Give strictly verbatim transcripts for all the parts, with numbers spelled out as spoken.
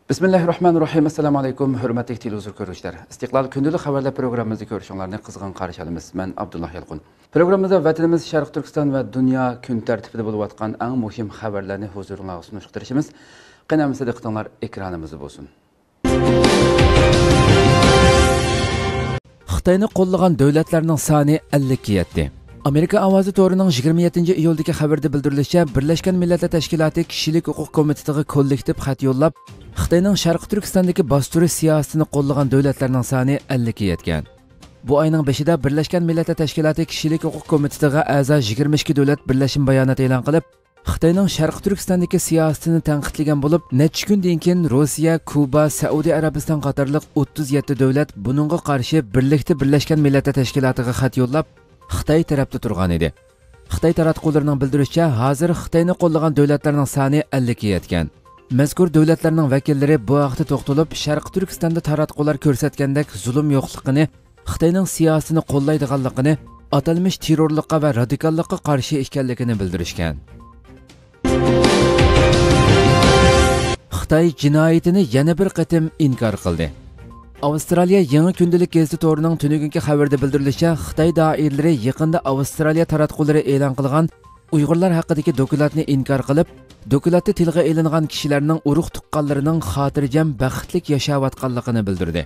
بىسمىللاھىررەھمانىررەھىم. ئەسسالامۇ ئەلەيكۇم، ھۆرمەتلىك تېلېۋىزور كۆرۈشلەر. ئىستىقلال كۈندىلىك خەۋەرلەر پروگراممىمىزنى كۆرۈشۈڭلارنى قىزغىن قارشى ئالىمىز. مەن ئابدۇللا يالقۇن. پروگراممىمىزدا ۋەتىنىمىز شەرقىي تۈركىستان ۋە دۇنيا كۈن تەرتىپىدە بولۇۋاتقان ئەڭ مۇھىم خەۋەرلەرنى ھۇزۇرۇڭلارغا سۇنۇشقا تىرىشىمىز. قېنى ئەمىسە دىققىتىڭلار ئېكرانىمىزدا بولسۇن. خىتاينى قوللىغان دۆلەتلەرنىڭ سانى ئەللىككە يەتتى. ئامېرىكا ئاۋازى تورىنىڭ يىگىرمە يەتتىنچى ئىيۇلدىكى خەۋىرىدە بىلدۈرۈلۈشىچە، بىرلەشكەن مىللەتلەر تەشكىلاتى كىشىلىك ھوقۇق كومىتېتىغا كوللېكتىپ خەت يوللاپ، خىتاينىڭ شەرقىي تۈركىستاندىكى باستۇرۇش سىياسىتىنى قوللىغان دۆلەتلەرنىڭ سانى ئەللىككە يەتكەن. بۇ ئاينىڭ بېشىدا بىرلەشكەن مىللەتلەر تەشكىلاتى كىشىلىك ھوقۇق كومىتېتىغا ئەزا يىگىرمە ئىككى دۆلەت بىرلەشمە بايانات ئېلان قىلىپ، خىتاينىڭ شەرقىي تۈركىستاندىكى سىياسىتىنى تەنقىدلىگەن بولۇپ، نەچچە كۈندىن كېيىن روسىيە، كۇبا، سەئۇدى ئەرەبىستان قاتارلىق ئوتتۇز يەتتە دۆلەت بۇنىڭغا قارشى بىرلىكتە بىرلەشكەن مىللەتلەر تەشكىلاتىغا خەت يوللاپ، خىتاي تەرەپتە تۇرغان ئىدى. خىتاي تاراتقۇلىرىنىڭ بىلدۈرۈشىچە، ھازىر خىتاينى قوللىغان دۆلەتلەرنىڭ سانى ئەللىككە يەتكەن. مەزكۇر دۆلەتلەرنىڭ ۋەكىللىرى بۇ ھەقتە توختىلىپ، شەرقىي تۈركىستاندا تاراتقۇلار كۆرسەتكەندەك زۇلۇم يوقلۇقىنى، خىتاينىڭ سىياسىتىنى قوللايدىغانلىقىنى، ئاتالمىش تېررورلۇققا ۋە رادىكاللىققا قارشى ئىكەنلىكىنى بىلدۈرۈشكەن. خىتاي جىنايىتىنى يەنە بىر قېتىم ئىنكار قىلدى. ئاۋسترالىيە يېڭى كۈندىلىك گېزىتى تورىنىڭ تۈنۈگۈنكى خەۋىرىدە بىلدۈرۈلۈشىچە، خىتاي دائىرىلىرى يېقىندا ئاۋسترالىيە تاراتقۇلىرى ئېلان قىلغان ئۇيغۇرلار ھەققىدىكى دوكلاتنى ئىنكار قىلىپ، دوكلاتتا تىلغا ئېلىنغان كىشىلەرنىڭ ئۇرۇق-تۇغقانلىرىنىڭ خاتىرجەم، بەختلىك ياشاۋاتقانلىقىنى بىلدۈردى.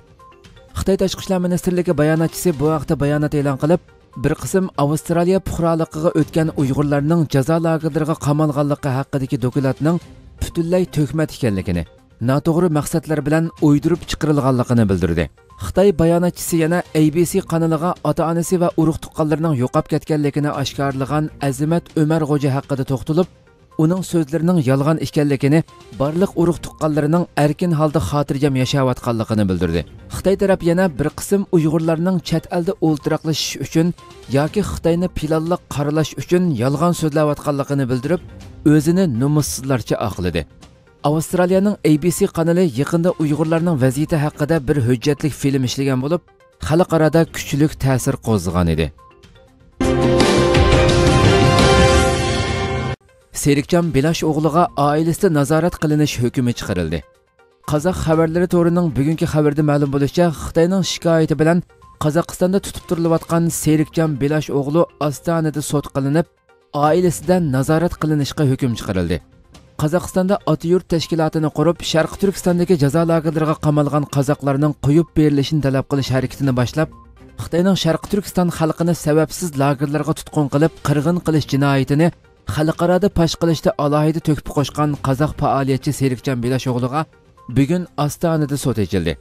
خىتاي تاشقى ئىشلار مىنىستىرلىكى باياناتچىسى بۇ ھەقتە بايانات ئېلان قىلىپ، بىر قىسىم ئاۋسترالىيە پۇقرالىقىغا ئۆتكەن ئۇيغۇرلارنىڭ جازا لاگېرلىرىغا قامالغانلىقى ھەققىدىكى دوكلاتنىڭ پۈتۈنلەي تۆھمەت ئىكەنلىكىنى، ناتوغرا مەقسەتلەر بىلەن ئويدۇرۇپ چىقىرىلغانلىقىنى بىلدۈردى. خىتاي باياناتچىسى يەنە ئەي بى سى قانىلىغا ئاتا-ئانىسى ۋە ئۇرۇق-تۇغقانلىرىنىڭ يوقاپ كەتكەنلىكىنى ئاشكارىلىغان ئەزىمەت ئۆمەر غوجا ھەققىدە توختىلىپ، ئۇنىڭ سۆزلىرىنىڭ يالغان ئىكەنلىكىنى، بارلىق ئۇرۇق-تۇغقانلىرىنىڭ ئەركىن ھالدا خاتىرجەم ياشاۋاتقانلىقىنى بىلدۈردى. خىتاي تەرەپ يەنە بىر قىسىم ئۇيغۇرلارنىڭ چەت ئەلدە ئولتۇراقلىشىش ئۈچۈن ياكى خىتاينى پىلانلىق قارىلاش ئۈچۈن يالغان سۆزلەۋاتقانلىقىنى بىلدۈرۈپ، ئۆزىنى نومۇسسىزلارچە ئاقلىدى. ئاۋسترالىيەنىڭ ئەي بى سى قانىلى يېقىندا ئۇيغۇرلارنىڭ ۋەزىيىتى ھەققىدە بىر ھۆججەتلىك فىلىم ئىشلىگەن بولۇپ، خەلقئارادا كۈچلۈك تەسىر قوزغىغان ئىدى. سېرىكجان بىلاش ئوغلىغا ئائىلىسىدە نازارەت قىلىنىش ھۆكمى چىقىرىلدى. قازاق خەۋەرلىرى تورىنىڭ بۈگۈنكى خەۋىرىدە مەلۇم بولۇشىچە، خىتاينىڭ شىكايىتى بىلەن قازاقىستاندا تۇتۇپ تۇرۇلۇۋاتقان سېرىكجان بىلاش ئوغلى ئاستانىدە سوت قىلىنىپ، ئائىلىسىدە نازارەت قىلىنىشقا ھۆكۈم چىقىرىلدى. قازاقىستاندا ئاتا يۇرت تەشكىلاتىنى قۇرۇپ، شەرقىي تۈركىستاندىكى جازا لاگېرلىرىغا قامالغان قازاقلارنىڭ قويۇپ بېرىلىشىنى تەلەپ قىلىش ھەرىكىتىنى باشلاپ، خىتاينىڭ شەرقىي تۈركىستان خەلقىنى سەۋەبسىز لاگېرلارغا تۇتقۇن قىلىپ، قىرغىن قىلىش جىنايىتىنى خەلقئارادا پاش قىلىشتا ئالاھىدە تۆھپە قوشقان قازاق پائالىيەتچى سېرىكجان بىلاش ئوغلىغا بۈگۈن ئاستانىدە سوت ئېچىلدى.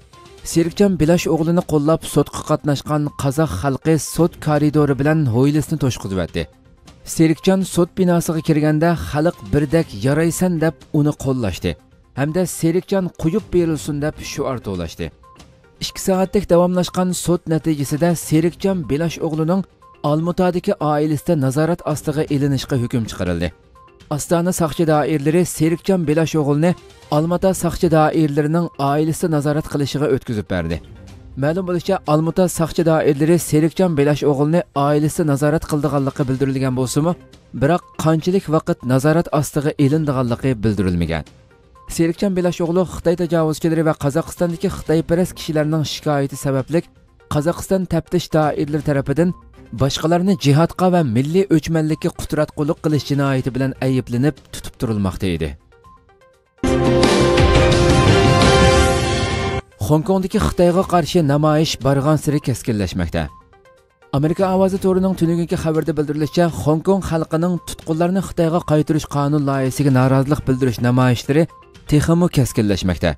سېرىكجان بىلاش ئوغلىنى قوللاپ سوتقا قاتناشقان قازاق خەلقى سوت كارىدورى بىلەن ھويلىسىنى توشقۇزۇۋەتتى. سېرىكجان سوت بىناسىغا كىرگەندە، خەلق بىردەك «يارايسەن» دەپ ئۇنى قوللاشتى ھەمدە «سېرىكجان قويۇپ بېرىلسۇن» دەپ شوئار توۋلاشتى. ئىككى سائەتتەك داۋاملاشقان سوت نەتىجىسىدە سېرىكجان بىلاش ئوغلىنىڭ ئالمۇتادىكى ئائىلىسىدە نازارەت ئاستىغا ئېلىنىشقا ھۆكۈم چىقىرىلدى. ئاستانە ساقچى دائىرىلىرى سېرىكجان بىلاش ئوغلىنى ئالمۇتا ساقچى دائىرىلىرىنىڭ ئائىلىسىدە نازارەت قىلىشىغا ئۆتكۈزۈپ بەردى. مەلۇم بولۇشىچە، ئالمۇتا ساقچى دائىرىلىرى سېرىكجان بىلاش ئوغلىنى ئائىلىسىدە نازارەت قىلىدىغانلىقى بىلدۈرۈلگەن بولسىمۇ، بىراق قانچىلىك ۋاقىت نازارەت ئاستىغا ئېلىنىدىغانلىقى بىلدۈرۈلمىگەن. سېرىكجان بىلاش ئوغلى خىتاي تاجاۋۇزچىلىرى ۋە قازاقىستاندىكى خىتايپەرەس كىشىلەرنىڭ شىكايىتى سەۋەبلىك، قازاقىستان تەپتىش دائىرىلىرى تەرىپىدىن باشقىلارنى جىھادقا ۋە مىللىي ئۆچمەنلىككە قۇتراتقۇلۇق قىلىش جىنايىتى بىلەن ئەيىبلىنىپ تۇتۇپ تۇرۇلماقتا ئىدى. خوڭكوڭدىكى خىتايغا قارشى نامايىش بارغانسېرى كەسكىنلەشمەكتە. ئامېرىكا ئاۋازى تورىنىڭ تۈنۈگۈنكى خەۋىرىدە بىلدۈرۈلۈشىچە، خوڭكوڭ خەلقىنىڭ تۇتقۇنلارنى خىتايغا قايتۇرۇش قانۇن لايىھىسىگە نارازىلىق بىلدۈرۈش نامايىشلىرى تېخىمۇ كەسكىنلەشمەكتە.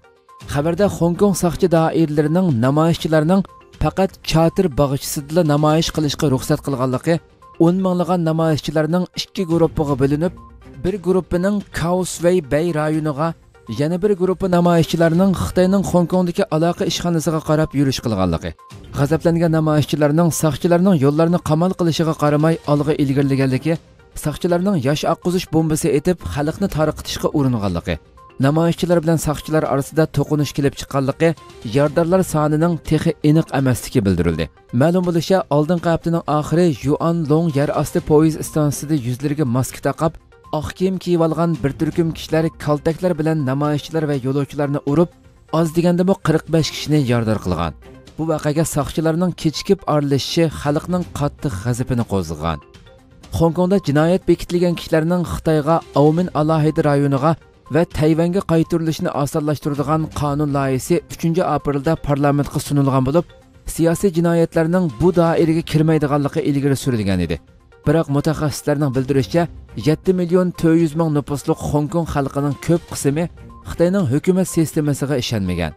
خەۋەردە خوڭكوڭ ساقچى دائىرىلىرىنىڭ نامايىشچىلارنىڭ پەقەت چاتىر باغچىسىدىلا نامايىش قىلىشقا رۇخسەت قىلغانلىقى، ئون مىڭلىغان نامايىشچىلارنىڭ ئىككى گۇرۇپپىغا بۆلۈنۈپ، بىر گۇرۇپپىنىڭ كاۋسۋېي بەي رايونىغا، يەنە بىر گۇرۇپپا نامايىشچىلارنىڭ خىتاينىڭ خوڭكوڭدىكى ئالاقە ئىشخانىسىغا قاراپ يۈرۈش قىلغانلىقى، غەزەپلەنگەن نامايىشچىلارنىڭ ساقچىلارنىڭ يوللارنى قامال قىلىشىغا قارىماي ئالغا ئىلگىرىلىگەنلىكى، ساقچىلارنىڭ ياش ئاققۇزۇش بومبىسى ئېتىپ، خەلقنى تارقىتىشقا ئۇرۇنغانلىقى، نامايىشچىلار بىلەن ساقچىلار ئارىسىدا توقۇنۇش كېلىپ چىققانلىقى، يارىدارلار سانىنىڭ تېخى ئېنىق ئەمەسلىكى بىلدۈرۈلدى. مەلۇم بولۇشىچە، ئالدىنقى ھەپتىنىڭ ئاخىرى يۇئانلوڭ يەر ئاستى پويىز ئىستانسىسىدا يۈزلىرىگە ماسكا تاقاپ، ئاق كىيىم كىيىۋالغان بىر تۈركۈم كىشىلەر كالتەكلەر بىلەن نامايىشچىلار ۋە يولۇچىلارنى ئۇرۇپ، ئاز دېگەندىمۇ قىرىق بەش كىشىنى يارىدار قىلغان. بۇ ۋەقەگە ساقچىلارنىڭ كېچىكىپ ئارىلىشىشى خەلقنىڭ قاتتىق غەزىپىنى قوزغىغان. خوڭكوڭدا جىنايەت بېكىتىلگەن كىشىلەرنىڭ خىتايغا ئاۋمېن ئالاھىدە رايونىغا ۋە تەيۋەنگە قايتۇرۇلۇشىنى ئاسانلاشتۇرىدىغان قانۇن لايىھىسى ئۈچىنچى ئاپرېلدا پارلامېنتقا سۇنۇلغان بولۇپ، سىياسىي جىنايەتلەرنىڭ بۇ دائىرىگە كىرمەيدىغانلىقى ئىلگىرى سۈرۈلگەن ئىدى. بىراق، مۇتەخەسسىسلەرنىڭ بىلدۈرۈشىچە، يەتتە مىليون تۆت يۈز مىڭ نوپۇسلۇق خوڭكوڭ خەلقىنىڭ كۆپ قىسمى خىتاينىڭ ھۆكۈمەت سىستېمىسىغا ئىشەنمىگەن.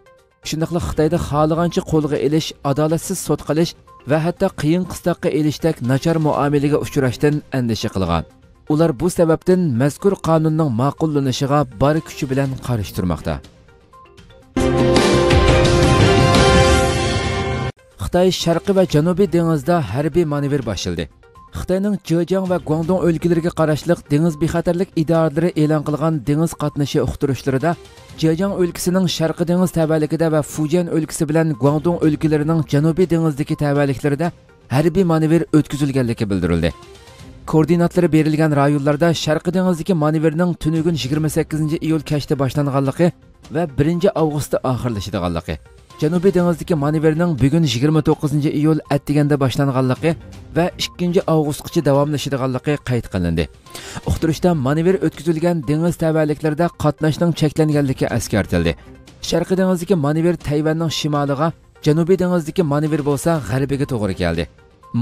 شۇنداقلا خىتايدا خالىغانچە قولغا ئېلىش، ئادالەتسىز سوت قىلىش ۋە ھەتتا قىيىن قىستاققا ئېلىشتەك ناچار مۇئامىلىگە ئۇچراشتىن ئەندىشە قىلغان. ئۇلار بۇ سەۋەبتىن مەزكۇر قانۇننىڭ ماقۇللىنىشىغا بار كۈچى بىلەن قارشى تۇرماقتا. خىتاي شەرقىي ۋە جەنۇبىي دېڭىزدا ھەربىي مانېۋىر باشلىدى. خىتاينىڭ جېجياڭ ۋە گۇاڭدۇڭ ئۆلكىلىرىگە قاراشلىق دېڭىز بىخەتەرلىك ئىدارىلىرى ئېلان قىلغان دېڭىز قاتنىشى ئۇقتۇرۇشلىرىدا، جېجياڭ ئۆلكىسىنىڭ شەرقىي دېڭىز تەۋەلىكىدە ۋە فۇجيەن ئۆلكىسى بىلەن گۇاڭدۇڭ ئۆلكىلىرىنىڭ جەنۇبىي دېڭىزدىكى تەۋەلىكلىرىدە ھەربىي مانېۋىر ئۆتكۈزۈلگەنلىكى بىلدۈرۈلدى. كوئوردىناتلىرى بېرىلگەن رايونلاردا شەرقىي دېڭىزدىكى مانېۋىرنىڭ تۈنۈگۈن يىگىرمە سەككىزىنچى ئىيۇل كەچتە باشلانغانلىقى ۋە بىرىنچى ئاۋغۇستتا ئاخىرلىشىدىغانلىقى، جەنۇبىي دېڭىزدىكى مانېۋىرنىڭ بۈگۈن يىگىرمە توققۇزىنچى ئىيۇل ئەتىگەندە باشلانغانلىقى ۋە ئىككىنچى ئاۋغۇستقىچە داۋاملىشىدىغانلىقى قەيت قىلىندى. ئۇقتۇرۇشتا مانېۋىر ئۆتكۈزۈلگەن دېڭىز تەۋەلىكلىرىدە قاتناشنىڭ چەكلەنگەنلىكى ئەسكەرتىلدى. شەرقىي دېڭىزدىكى مانېۋىر تەيۋەننىڭ شىمالىغا، جەنۇبىي دېڭىزدىكى مانېۋىر بولسا غەربىگە توغرا كەلدى.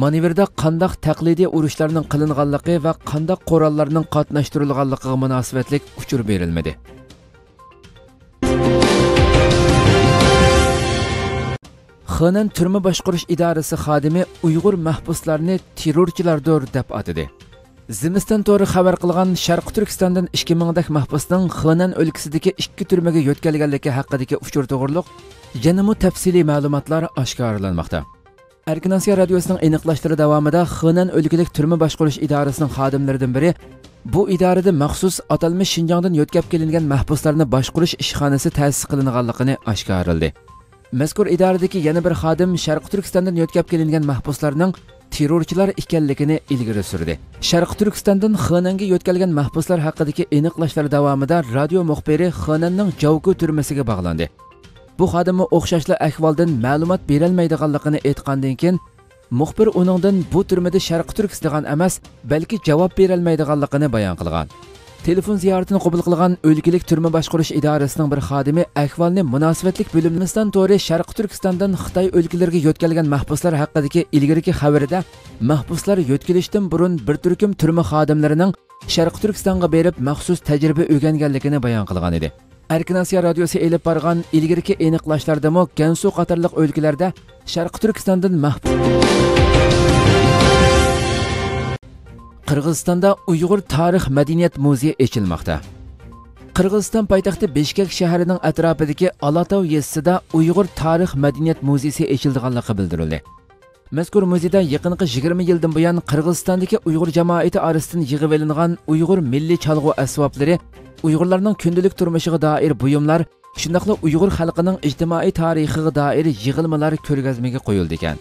مانېۋىردا قانداق تەقلىدىي ئۇرۇشلارنىڭ قىلىنغانلىقى ۋە قانداق قوراللارنىڭ قاتناشتۇرۇلغانلىقىغا مۇناسىۋەتلىك ئۇچۇر بېرىلمىدى. خېنەن تۈرمە باشقۇرۇش ئىدارىسى خادىمى ئۇيغۇر مەھبۇسلارنى تېررورچىلاردۇر دەپ ئاتىدى. زىمىستان تورى خەۋەر قىلغان شەرقىي تۈركىستاندىن ئىككى مىڭدەك مەھبۇسنىڭ خېنەن ئۆلكىسىدىكى ئىككى تۈرمىگە يۆتكەلگەنلىكى ھەققىدىكى ئۇچۇر توغرۇلۇق يەنىمۇ تەپسىلىي مەلۇماتلار ئاشكارىلانماقتا. ئەركىن ئاسىيا رادىيوسىنىڭ ئېنىقلاشلىرى داۋامىدا خېنەن ئۆلكىلىك تۈرمە باشقۇرۇش ئىدارىسىنىڭ خادىملىرىدىن بىرى بۇ ئىدارىدە مەخسۇس ئاتالمىش شىنجاڭدىن يۆتكەپ كېلىنگەن مەھبۇسلارنى باشقۇرۇش ئىشخانىسى تەسىس قىلىنغانلىقىنى ئاشكارىلىدى. مەزكۇر ئىدارىدىكى يەنە بىر خادىم شەرقىي تۈركىستاندىن يۆتكەپ كېلىنگەن مەھبۇسلارنىڭ تېررورچىلار ئىكەنلىكىنى ئىلگىرى سۈردى. شەرقىي تۈركىستاندىن خېنەنگە يۆتكەلگەن مەھبۇسلار ھەققىدىكى ئېنىقلاشلار داۋامىدا رادىيو مۇخبىرى خېنەننىڭ جاۋگۇ تۈرمىسىگە باغلاندى. بۇ خادىممۇ ئوخشاشلا ئەھۋالدىن مەلۇمات بېرەلمەيدىغانلىقىنى ئېيتقاندىن كېيىن، مۇخبىر ئۇنىڭدىن بۇ تۈرمىدە شەرقىي تۈركىستانغا ئەمەس، بەلكى جاۋاب بېرەلمەيدىغانلىقىنى بايان قىلغان. تېلېفون زىيارىتىنى قوبۇل قىلغان ئۆلكىلىك تۈرمە باشقۇرۇش ئىدارىسىنىڭ بىر خادىمى ئەھۋالنى مۇناسىۋەتلىك بۆلۈمنىڭ تورى شەرقىي تۈركىستاندىن خىتاي ئۆلكىلىرىگە يۆتكەلگەن مەھبۇسلار ھەققىدىكى ئىلگىرىكى خەۋىرىدە مەھبۇسلار يۆتكىلىشتىن بۇرۇن بىر تۈركۈم تۈرمە خادىملىرىنىڭ شەرقىي تۈركىستانغا بېرىپ مەخسۇس تەجرىبە ئۆگەنگەنلىكىنى بايان قىلغان ئىدى. ئەركىن ئاسىيا رادىيوسى ئېلىپ بارغان ئىلگىرىكى ئېنىقلاشلاردىمۇ گەنسۇ قاتارلىق ئۆلكىلەردە شەرقىي تۈركىستاندىن مەھبۇس. قىرغىزىستاندا ئۇيغۇر تارىخ مەدەنىيەت مۇزېيى ئېچىلماقتا. قىرغىزىستان پايتەختى بىشكەك شەھىرىنىڭ ئەتراپىدىكى ئالاتاۋ يېزىسىدا ئۇيغۇر تارىخ مەدەنىيەت مۇزېيسى ئېچىلىدىغانلىقى بىلدۈرۈلدى. مەزكۇر مۇزېيدا يېقىنقى يىگىرمە يىلدىن بۇيان قىرغىزىستاندىكى ئۇيغۇر جامائىتى ئارىسىدىن يىغىۋېلىنغان ئۇيغۇر مىللىي چالغۇ ئەسۋابلىرى، ئۇيغۇرلارنىڭ كۈندىلىك تۇرمۇشىغا دائىر بۇيۇملار، شۇنداقلا ئۇيغۇر خەلقىنىڭ ئىجتىمائىي تارىخىغا دائىر يىغىلمىلار كۆرگەزمىگە قويۇلىدىكەن.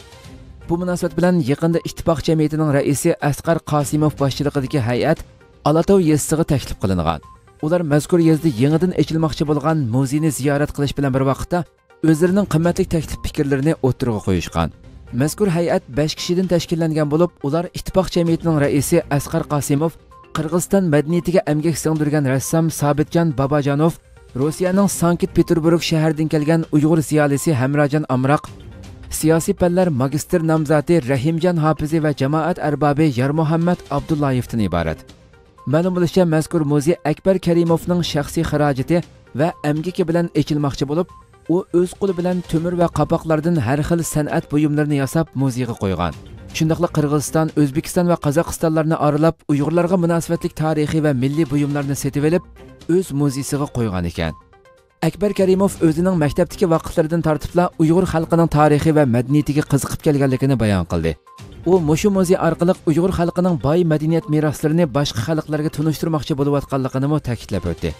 بۇ مۇناسىۋەت بىلەن يېقىندا ئىتتىپاق جەمئىيىتىنىڭ رەئىسى ئەسقەر قاسىموف باشچىلىقىدىكى ھەيئەت ئالاتاۋ يېزىسىغا تەكلىپ قىلىنغان. ئۇلار مەزكۇر يېزىدا يېڭىدىن ئېچىلماقچى بولغان مۇزېينى زىيارەت قىلىش بىلەن بىر ۋاقىتتا، ئۆزلىرىنىڭ قىممەتلىك تەكلىپ پىكىرلىرىنى ئوتتۇرىغا قويۇشقان. مەزكۇر ھەيئەت بەش كىشىدىن تەشكىللەنگەن بولۇپ، ئۇلار ئىتتىپاق جەمئىيىتىنىڭ رەئىسى ئەسقەر قاسىموف، قىرغىزىستان مەدەنىيىتىگە ئەمگەك سىڭدۈرگەن رەسسام سابىتجان باباجانوف، روسىيەنىڭ سانكت پېتېربۇرگ شەھىرىدىن كەلگەن ئۇيغۇر زىيالىيسى ھەمراجان ئامراق، سىياسىي پەنلەر ماگىستىر نامزاتى رەھىمجان ھاپىزى ۋە جامائەت ئەربابى يارمۇھەممەت ئابدۇللايېفتىن ئىبارەت. مەلۇم بولۇشىچە، مەزكۇر مۇزېي ئەكبەر كەرىموفنىڭ شەخسىي خىراجىتى ۋە ئەمگىكى بىلەن ئېچىلماقچى بولۇپ، ئۇ ئۆز قولى بىلەن تۆمۈر ۋە قاپاقلاردىن ھەر خىل سەنئەت بۇيۇملىرىنى ياساپ، مۇزېيغا قويغان. شۇنداقلا قىرغىزىستان، ئۆزبېكىستان ۋە قازاقىستانلارنى ئارىلاپ، ئۇيغۇرلارغا مۇناسىۋەتلىك تارىخىي ۋە مىللىي بۇيۇملارنى سېتىۋېلىپ، ئۆز مۇزېيسىغا قويغان ئىكەن. ئەكبەر كەرىموف ئۆزىنىڭ مەكتەپتىكى ۋاقىتلىرىدىن تارتىپلا ئۇيغۇر خەلقىنىڭ تارىخى ۋە مەدەنىيىتىگە قىزىقىپ كەلگەنلىكىنى بايان قىلدى. ئۇ مۇشۇ مۇزېي ئارقىلىق ئۇيغۇر خەلقىنىڭ باي مەدەنىيەت مىراسلىرىنى باشقا خەلقلەرگە تونۇشتۇرماقچى بولۇۋاتقانلىقىنىمۇ تەكىتلەپ ئۆتتى.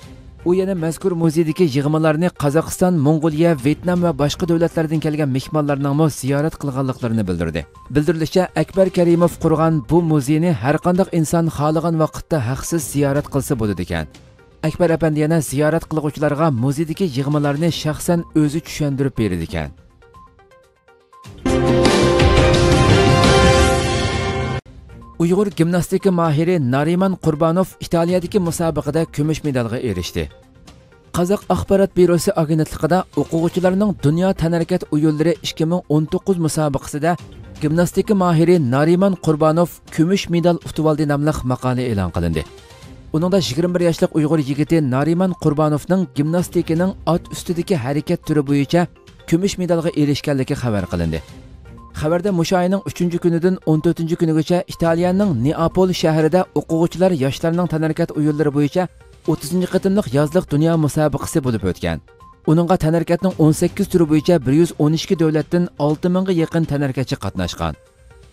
ئۇ يەنە مەزكۇر مۇزېيدىكى يىغمىلارنى قازاقىستان، موڭغۇلىيە، ۋيېتنام ۋە باشقا دۆلەتلەردىن كەلگەن مېھمانلارنىڭمۇ زىيارەت قىلغانلىقلىرىنى بىلدۈردى. بىلدۈرۈلۈشىچە، ئەكبەر كەرىموف قۇرغان بۇ مۇزېينى ھەرقانداق ئىنسان خالىغان ۋاقىتتا ھەقسىز زىيارەت قىلسا بولىدىكەن. ئەكبەر ئەپەندى يەنە زىيارەت قىلغۇچىلارغا مۇزېيدىكى يىغمىلارنى شەخسەن ئۆزى چۈشەندۈرۈپ بېرىدىكەن. ئۇيغۇر گىمناستىكا ماھىرى نارىمان قۇربانوف ئىتالىيەدىكى مۇسابىقىدە كۈمۈش مېدالغا ئېرىشتى. قازاق ئاخبارات بيۇروسى ئاگېنتلىقىدا ئوقۇغۇچىلارنىڭ دۇنيا تەنھەرىكەت ئويۇنلىرى ئىككى مىڭ ئون توققۇز مۇسابىقىسىدە گىمناستىكا ماھىرى نارىمان قۇربانوف كۈمۈش مېدال ئۇتۇۋالدى ناملىق ماقالە ئېلان قىلىندى. ئۇنىڭدا يىگىرمە بىر ياشلىق ئۇيغۇر يىگىتى نارىمان قۇربانوفنىڭ گىمناستىكىنىڭ ئات ئۈستىدىكى ھەرىكەت تۈرى بويىچە كۈمۈش مېدالغا ئېرىشكەنلىكى خەۋەر قىلىندى. خەۋەردە مۇشۇ ئاينىڭ ئۈچىنچى كۈنىدىن ئون تۆتىنچى كۈنىگىچە ئىتالىيەنىڭ نېئاپول شەھىرىدە ئوقۇغۇچىلار ياشلارنىڭ تەنھەرىكەت ئويۇنلىرى بويىچە ئوتتۇزىنچى قېتىملىق يازلىق دۇنيا مۇسابىقىسى بولۇپ ئۆتكەن. ئۇنىڭغا تەنھەرىكەتنىڭ ئون سەككىز تۈرى بويىچە بىر يۈز ئون ئىككى دۆلەتتىن ئالتە مىڭغا يېقىن تەنھەرىكەتچى قاتناشقان.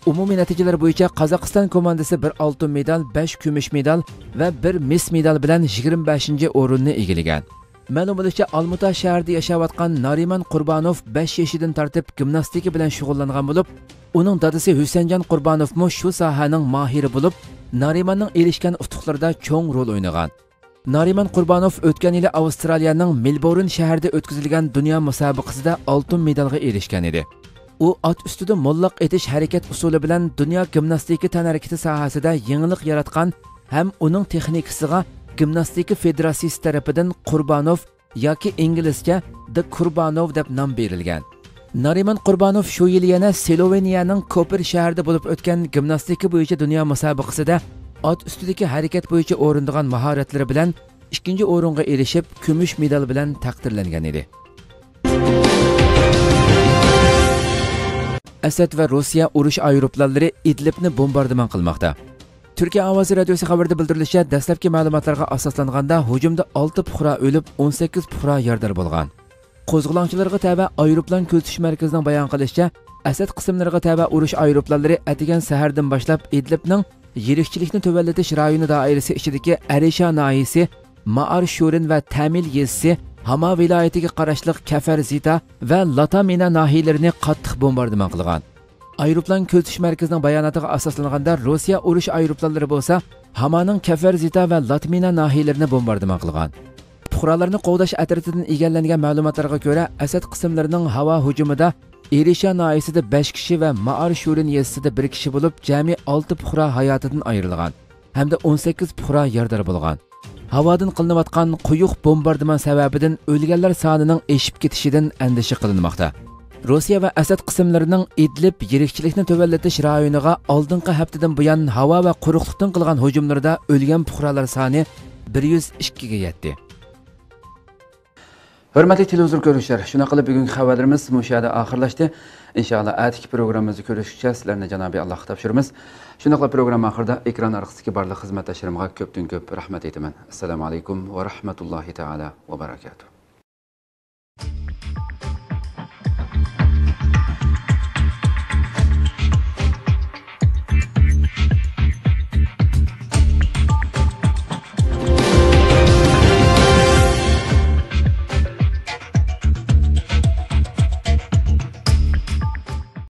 ئومۇمىي نەتىجىلەر بويىچە قازاقىستان كوماندىسى بىر ئالتۇن مېدال، بەش كۈمۈش مېدال ۋە بىر مىس مېدال بىلەن يىگىرمە بەشىنچى ئورۇننى ئىگىلىگەن. مەلۇم بولۇشىچە، ئالمۇتا شەھىرىدە ياشاۋاتقان نارىمان قۇربانوف بەش يېشىدىن تارتىپ گىمناستىكا بىلەن شۇغۇللانغان بولۇپ، ئۇنىڭ دادىسى ھۈسەنجان قۇربانوفمۇ شۇ ساھەنىڭ ماھىرى بولۇپ، نارىماننىڭ ئېرىشكەن ئۇتۇقلىرىدا چوڭ رول ئوينىغان. نارىمان قۇربانوف ئۆتكەن يىلى ئاۋسترالىيەنىڭ مېلبورن شەھىرىدە ئۆتكۈزۈلگەن دۇنيا مۇسابىقىسىدە ئالتۇن مېدالغا ئېرىشكەن ئىدى. ئۇ ئات ئۈستىدە موللاق ئېتىش ھەرىكەت ئۇسۇلى بىلەن دۇنيا گىمناستىكا تەنھەرىكىتى ساھەسىدە يېڭىلىق ياراتقان ھەم ئۇنىڭ تېخنىكىسىغا گىمناستىكا فېدېراتسىيىسى تەرىپىدىن قۇربانوف ياكى ئىنگلىزچە The Kurbanov دەپ نام بېرىلگەن. نارىمان قۇربانوف شۇ يىلى يەنە سلوۋېنىيەنىڭ كوپېر شەھىرىدە بولۇپ ئۆتكەن گىمناستىكا بويىچە دۇنيا مۇسابىقىسىدە ئات ئۈستىدىكى ھەرىكەت بويىچە ئورۇندىغان ماھارەتلىرى بىلەن ئىككىنچى ئورۇنغا ئېرىشىپ، كۈمۈش مېدال بىلەن تەقدىرلەنگەن ئىدى. ئەسەد ۋە روسىيە ئۇرۇش ئايروپىلانلىرى ئىدلىبنى بومباردىمان قىلماقتا. تۈركىيە ئاۋازى رادىيوسى خەۋىرىدە بىلدۈرۈلۈشىچە، دەسلەپكى مەلۇماتلارغا ئاساسلانغاندا، ھۇجۇمدا ئالتە پۇقرا ئۆلۈپ، ئون سەككىز پۇقرا يارىدار بولغان. قوزغىلاڭچىلارغا تەۋە ئايروپىلان كۆزىتىش مەركىزىنىڭ بايان قىلىشىچە، ئەسەد قىسىملىرىغا تەۋە ئۇرۇش ئايروپىلانلىرى ئەتىگەن سەھەردىن باشلاپ ئىدلىبنىڭ يىرىكچىلىكنى تۆۋەنلىتىش رايونى دائىرىسى ئىچىدىكى ئەرىشا ناھىيىسى، مائار شۇرىن ۋە تەمىل يېزىسى، ھاما ۋىلايىتىگە قاراشلىق كەفەر زىتا ۋە لاتامىنا ناھىيىلىرىنى قاتتىق بومباردىمان قىلغان. ئايروپىلان كۆزىتىش مەركىزىنىڭ باياناتىغا ئاساسلانغاندا، روسىيە ئۇرۇش ئايروپىلانلىرى بولسا ھامانىڭ كەفەر زىتا ۋە لاتمىنا ناھىيىلىرىنى بومباردىمان قىلغان. پۇقرالارنى قوغداش ئەترىتىدىن ئىگىلەنگەن مەلۇماتلارغا كۆرە، ئەسەد قىسىملىرىنىڭ ھاۋا ھۇجۇمىدا ئېرىشا ناھىيىسىدە بەش كىشى ۋە مائار شۇرىن يېزىسىدا بىر كىشى بولۇپ، جەمئىي ئالتە پۇقرا ھاياتىدىن ئايرىلغان ھەمدە ئون سەككىز پۇقرا يارىدار بولغان. ھاۋادىن قىلىنىۋاتقان قويۇق بومباردىمان سەۋەبىدىن ئۆلگەنلەر سانىنىڭ ئېشىپ كېتىشىدىن ئەندىشە قىلىنماقتا. روسىيە ۋە ئەسەد قىسىملىرىنىڭ ئىدلىب يىرىكچىلىكنى تۆۋەنلىتىش رايونىغا ئالدىنقى ھەپتىدىن بۇيان ھاۋا ۋە قۇرۇقلۇقتىن قىلغان ھۇجۇملىرىدا ئۆلگەن پۇقرالار سانى بىر يۈز ئىككىگە يەتتى. ھۆرمەتلىك تېلېۋىزور كۆرۈشلەر، شۇنداق قىلىپ بۈگۈنكى خەۋەرلىرىمىز مۇشۇ يەردە ئاخىرلاشتى. ئىنشائاللا، ئەتىكى پروگراممىمىزدا كۆرۈشكىچە سىلەرنى جانابى ئاللاھقا تاپشۇرىمىز. شۇنداقلا پروگرامما ئاخىرىدا ئېكران ئارقىسىدىكى بارلىق خىزمەتداشلىرىمغا كۆپتىن كۆپ رەھمەت ئېيتىمەن. ئەسسالامۇ ئەلەيكۇم ۋە رەھمەتۇللاھى تائالا ۋە بەرەكاتۇھ.